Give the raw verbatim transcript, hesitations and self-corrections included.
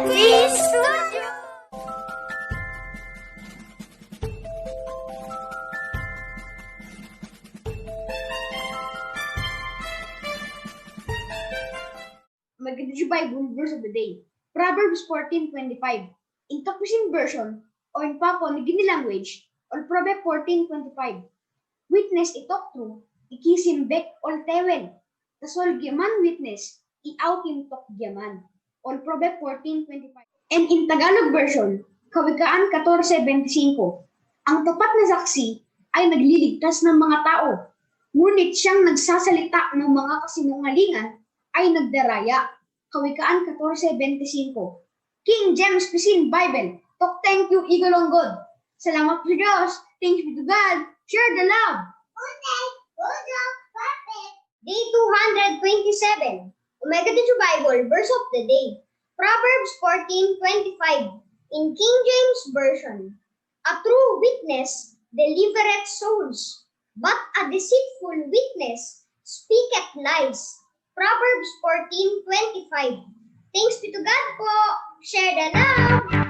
Peace Studio. Magkatotsi Bible verse of the day. Proverbs fourteen twenty-five. In Tok Pisin version, o in Papua New Guinea language, ol Proverb fourteen twenty-five. Witnes i tok tru, i kisim bek ol tewel. Tasol giaman witnes, i autim tok giaman. Ol Proverb fourteen twenty-five. And in Tagalog version, Kawikaan katorse benti singko. Ang tapat na saksi ay nagliligtas ng mga tao. Ngunit siyang nagsasalita ng mga kasinungalingan ay nagdaraya. Kawikaan katorse benti singko. King James Pisin Bible, tok thank you, Igolong God. Salamat sa Diyos. Thanks be to God. Share the love. Day two hundred twenty-seven. Omega Teacher Bible, verse of the day. Proverbs fourteen twenty-five, in King James Version. A true witness delivereth souls, but a deceitful witness speaketh lies. Proverbs fourteen twenty-five. Thanks be to God po. Share the love.